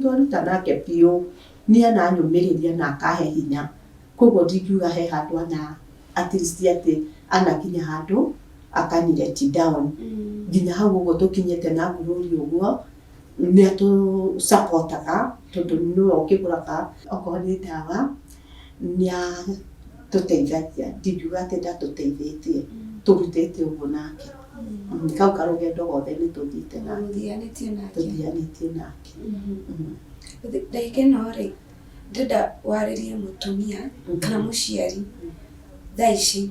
twaruta nake biũ, nĩ ananyũmĩrĩria na akahe hinya, koguo ndingiuga he handũ ana at least atĩ anakinya handũ akani let down, nginya hau ũguo tũkinyĩte na Glory ũguo, nĩ atũ support aga tondũ nĩwe ũkĩgũraga okorwo nĩ ndawa, nĩ atũteithagia, ndingiuga atĩ ndatũteithĩtie, tũrutĩte ũguo nake. Kau karũgendo gothe nĩ tũthiĩte nake. Mũthianĩtie nake. Tũthianĩtie nake. Ndagĩka ĩno rĩ, ndĩrenda warĩrie mũtumia kana mũciari thaa ici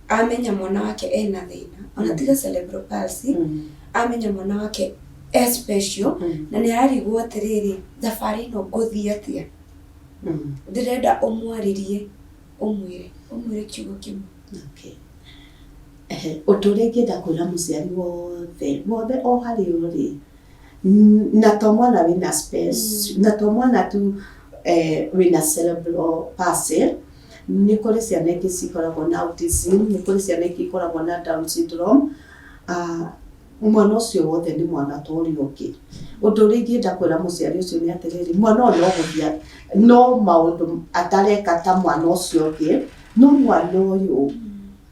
amenya mwana wake ena thĩna, ona tiga cerebral palsy, amenya mwana wake e special na nĩ ararigwo atĩrĩrĩ, thabarĩ ĩno ngũthiĩ atĩa? Ndĩrenda ũmwarĩrie ũmwĩre, ũmwĩre kiugo kĩmwe. Okay. Ũndũ ũrĩa ingĩenda kwĩra mũciari wothe, wothe o harĩa ũrĩ, na to mwana wĩna space, na to mwana tu wĩna cerebral palsy, nĩ kũrĩ ciana ingĩ cikoragwo na autism, nĩ kũrĩ ciana ingĩ ikoragwo na down syndrome, mwana ũcio wothe nĩ mwana ta ũrĩa ũngĩ. Ũndũ ũrĩa ingĩenda kwĩra mũciari ũcio nĩ atĩrĩrĩ, mwana ũyũ no gũthiĩ, no maũndũ atareka ta mwana ũcio ũngĩ, no mwana ũyũ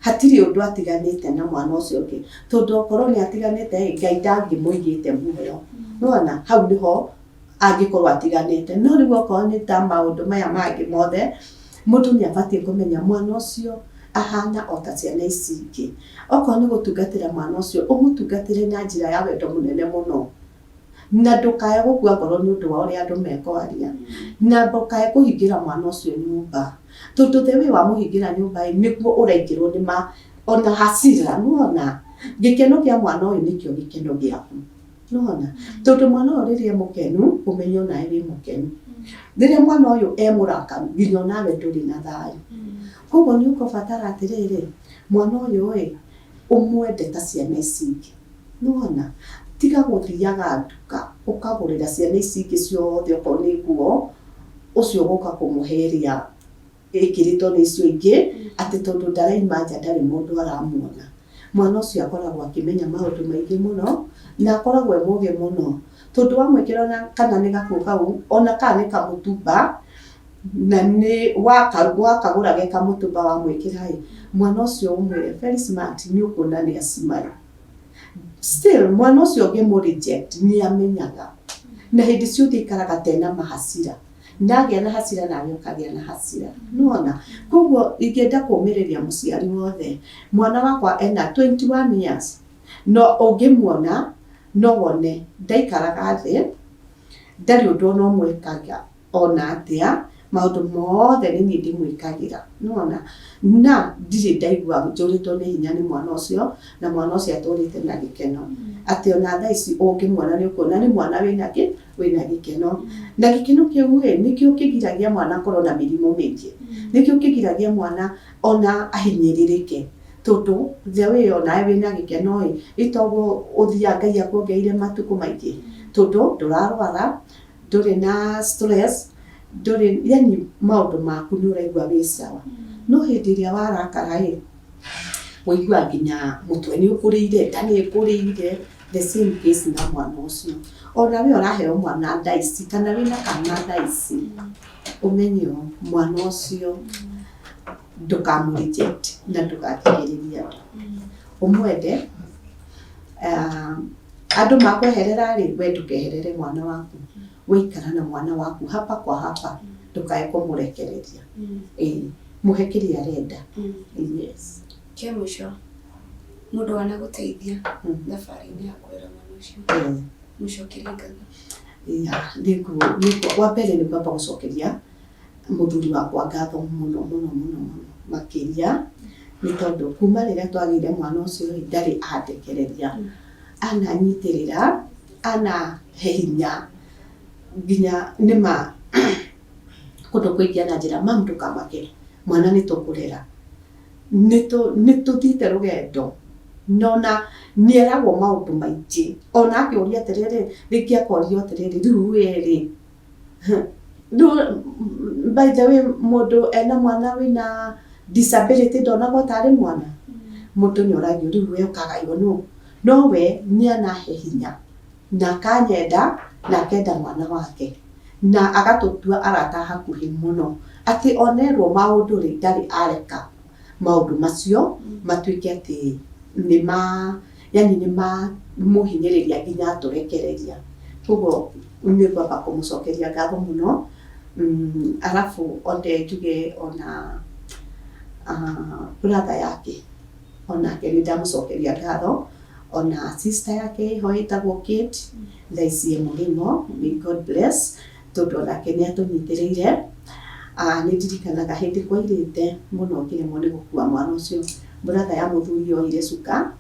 hatirĩ ũndũ atiganĩte na mwana ũcio ũngĩ, tondũ okorwo nĩ atiganĩte ĩ, Ngai ndangĩmũigĩte muoyo. Nĩwona, hau nĩho angĩkorwo atiganĩte. No rĩu okorwo nĩ ta maũndũ maya mangĩ mothe, mũndũ nĩ abatiĩ kũmenya mwana ũcio ahana o ta ciana ici ingĩ. Okorwo nĩ gũtungatĩra mwana ũcio, ũmũtungatĩre na njĩra ya wendo mũnene mũno. Na ndũkae gũkua ngoro nĩ ũndũ wa ũrĩa andũ mekwaria. Na ndũkae kũhingĩra mwana ũcio nyũmba. Tondũ the way wamũhingĩra nyũmba ĩ, nĩguo ũraingĩrwo nĩ ma ona hasira, nĩwona? Gĩkeno kĩa mwana ũyũ nĩkĩo gĩkeno gĩaku. Nĩwona? Tondũ mwana ũyũ rĩrĩa e mũkenu, ũmenye onawe wĩ mũkenu. Rĩrĩa mwana ũyũ e mũrakaru, nginya onawe ndũrĩ na thayũ. Koguo nĩ ũkũbatara atĩrĩrĩ, mwana ũyũ ĩ, ũmwende ta ciana ici ingĩ. Nĩwona? Tiga gũthiaga nduka ũkagũrĩra ciana ici ingĩ ciothe okorwo nĩ nguo, Ũcio ũgũka kũmũhe ĩrĩa ĩkĩrĩtwo nĩ icio ingĩ, atĩ tondũ ndaraima nja ndarĩ mũndũ aramuona. Mwana ũcio akoragwo akĩmenya maũndũ maingĩ mũno, na akoragwo e mũgĩ mũno, tondũ wamwĩkĩra ona kana nĩ gakuo kau, ona kana nĩ kamũtumba, na nĩ wakagũra ge kamũtumba wamwĩkĩra ĩ, mwana ũcio ũmwĩre very smart, nĩ ũkuona nĩ acimara. Still mwana ũcio ũngĩmũ reject nĩ amenyaga, na hĩndĩ ciothe aikaraga ta ena mahasira, na agĩa na hasira nawe ũkagĩa na hasira, nĩwona? Koguo ingĩenda kũmĩrĩria mũciari wothe, mwana wakwa ena 21 years, no ũngĩmuona no wone ndaikaraga thĩ, ndarĩ ũndũ ona ũmwe ekaga ona atĩa, maũndũ mothe nĩ niĩ ndĩmwĩkagĩra, nĩwona? Na ndirĩ ndaigua njũrĩtwo nĩ hinya nĩ mwana ũcio, na mwana ũcio atũrĩte na gĩkeno. Atĩ ona thaa ici ũngĩmuona nĩ ũkuona nĩ mwana wĩna kĩ? Wĩna gĩkeno. Na gĩkeno kĩu ĩ, nĩkĩo kĩgiragia mwana akorwo na mĩrimũ mĩingĩ. Nĩkĩo kĩgiragia mwana ona ahinyĩrĩrĩke. Tondũ the way onawe wĩna gĩkeno ĩ, ĩtoguo ũthiaga Ngai akuongereire matukũ maingĩ. Tondũ ndũrarwara, ndũrĩ na stress, ndũrĩ yani maũndũ maku nĩ ũraigua wĩ sawa. No hĩndĩ ĩrĩa warakara ĩ, ũiguaga nginya mũtwe nĩ ũkũrĩire, nda nĩ ĩkũrĩire, the same case na mwana ũcio. Ona we ũraheo mwana thaa ici kana wĩna kana thaa ici, ũmenye ũũ, mwana ũcio ndũkamũ reject na ndũgathikĩrĩrie andũ. Ũmwende, andũ makweherera rĩ, we ndũkeherere mwana waku. Waikara na mwana waku hapa kwa hapa, ndũkae kũmũrekereria. Ĩĩ, mũhe kĩrĩa arenda. Yes. Kĩa mũico, mũndũ wanagũteithia thabarĩ-inĩ ya kũrera mwana ũcio, mũcokerie ngatho. Yeah, wa mbere nĩ ngwamba gũcokeria mũthuri wakwa ngatho mũno mũno mũno mũno makĩria, nĩ tondũ kuma rĩrĩa twagĩire mwana ũcio rĩ, ndarĩ andekereria. Ananyitĩrĩra, anahe hinya, nginya nĩma kũndũ kũingĩ ananjĩra, mam ndũkamake, mwana nĩ tũkũrera. Nĩ tũthiĩte rũgendo, na ona nĩ eragwo maũndũ maingĩ, ona akĩũria atĩrĩrĩ, rĩngĩ akorio atĩrĩrĩ, rĩu we rĩ, rĩu by the way mũndũ ena mwana wĩna disability ndonagwo tarĩ mwana? Mũndũ nĩ oragio rĩu we ũkagaywo nũ? No we nĩ anahe hinya na akanyenda na akenda mwana wake na agatũtua arata a hakuhĩ mũno, atĩ ona erwo maũndũ rĩ, ndarĩ areka maũndũ macio matuĩke atĩ nĩ ma yani nĩ mamũhinyĩrĩria nginya atũrekereria. Koguo nĩ ngwamba kũmũcokeria ngatho mũno, arabu onde njuge ona brother yake onake nĩ ndamũcokeria ngatho, ona sister yake ĩho ĩtagwo Kate, thaa ici e mũrĩmo, may God bless, tondũ onake nĩ atũnyitĩrĩire. Nĩ ndirikanaga hĩndĩ kwairĩte mũno ngĩremwo nĩ gũkua mwana ũcio, brother ya mũthuri yoire cuka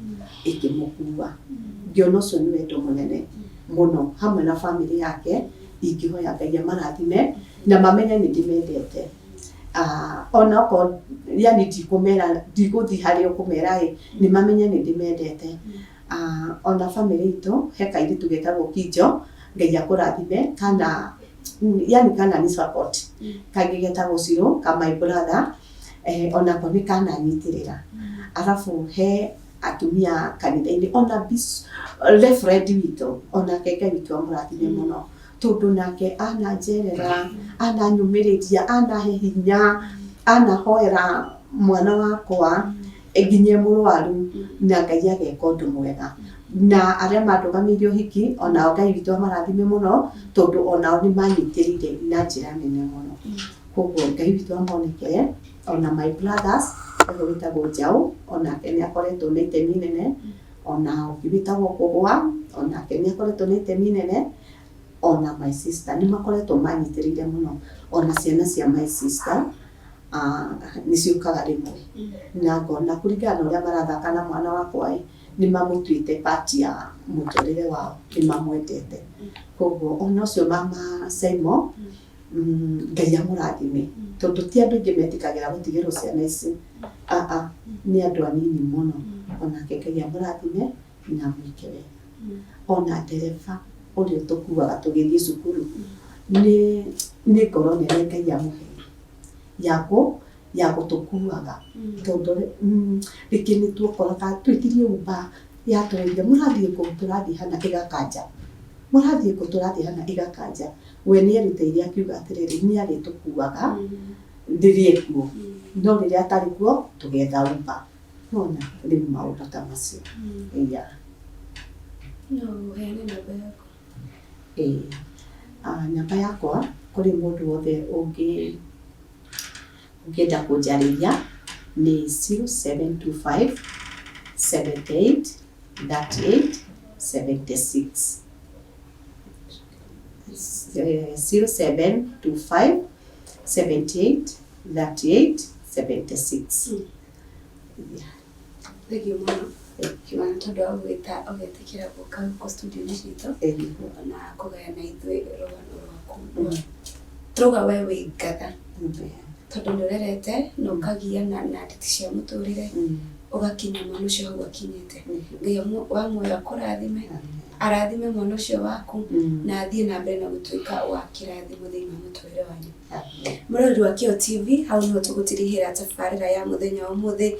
ĩkĩmũkua. Ngĩona ũcio nĩ wendo mũnene mũno hamwe na bamĩrĩ yake, ingĩhoya Ngai amarathime na mamenye nĩ ndĩmendete. Ona okorwo yani ndikũmera, ndigũthiĩ harĩo kũmera ĩ, nĩ mamenye nĩ ndĩmendete. Ona bamĩrĩ itũ he kairĩtu getagwo Kinjo, Ngai akũrathime, kana yani kana ni support. Kangĩ getagwo Cirũ ka my brother, onako nĩ kananyitĩrĩra. Arabu he atumia kanitha-inĩ, ona reverend witũ, onake Ngai witũ amũrathime mũno, tondũ nake ananjerera, ananyũmĩrĩria, anahe hinya, anahoera mwana wakwa nginya e mũrwaru, na Ngai ageka ũndũ mwega. Na arĩa mandũgamĩire ũhiki, onao Ngai witũ amarathime mũno, tondũ onao nĩ manyitĩrĩire na njĩra nene mũno. Koguo Ngai witũ amonekere, ona my brothers, ũyũ wĩtagwo Njaũ, onake nĩ akoretwo na itemi inene, ona ũngĩ wĩtagwo Kũgwa, onake nĩ akoretwo na itemi inene, ona my sister nĩ makoretwo manyitĩrĩire mũno, ona ciana cia my sister nĩ ciũkaga rĩmwe, na ngona kũringana na ũrĩa marathaka na mwana wakwa ĩ, nĩ mamũtuĩte part ya mũtũrĩre wao, nĩ mamwendete. Koguo ona ũcio mama Saimo, Ngai amũrathime, tondũ ti andũ aingĩ metĩkagĩra gũtigĩrwo ciana ici, aa, nĩ andũ anini mũno, onake Ngai amũrathime na amwĩke wega. Ona ndereba ũrĩa ũtũkuaga tũgĩthiĩ cukuru, Nĩ ngoro nene Ngai amũheire ya gũtũkuaga, tondũ rĩngĩ nĩ tuokoraga twĩtirie Uber, yatũrĩire, "Mũrathiĩ kũ?" "Tũrathiĩ hana," ĩgakanja. "Mũrathiĩ kũ?" "Tũrathiĩ hana," ĩgakanja. We nĩ erutĩire akiuga atĩrĩrĩ, nĩ arĩtũkuaga rĩrĩa ekuo, no rĩrĩa atarĩ kuo tũgetha Uber. Nona rĩu maũndũ ta macio. Yeah. No ũheane namba yaku. Ĩĩ, namba yakwa kũrĩ mũndũ wothe ũngĩ ũngĩenda kũnjarĩria nĩ 0725 78 38 76. 0725 78 38 76. Thengiũ mũno Kimana tondũ wa gwĩta ũgetĩkĩra gũka gũkũ studio-inĩ citũ na kũgayana ithuĩ rũgano rwaku. Tũrauga we wĩ ngatha tondũ nĩ ũrerete na ũkagiana na nditi cia mũtũrĩre, ũgakinya mwana ũcio hau akinyĩte. Ngai wa muoyo akũrathime, arathime mwana ũcio waku na athiĩ na mbere na gũtuĩka wa kĩrathimo thĩinĩ wa mũtũrĩre wanyu. Mũroreri wa Kĩo TV, hau nĩho tũgũtirihĩra tabarĩra ya mũthenya wa ũmũthĩ.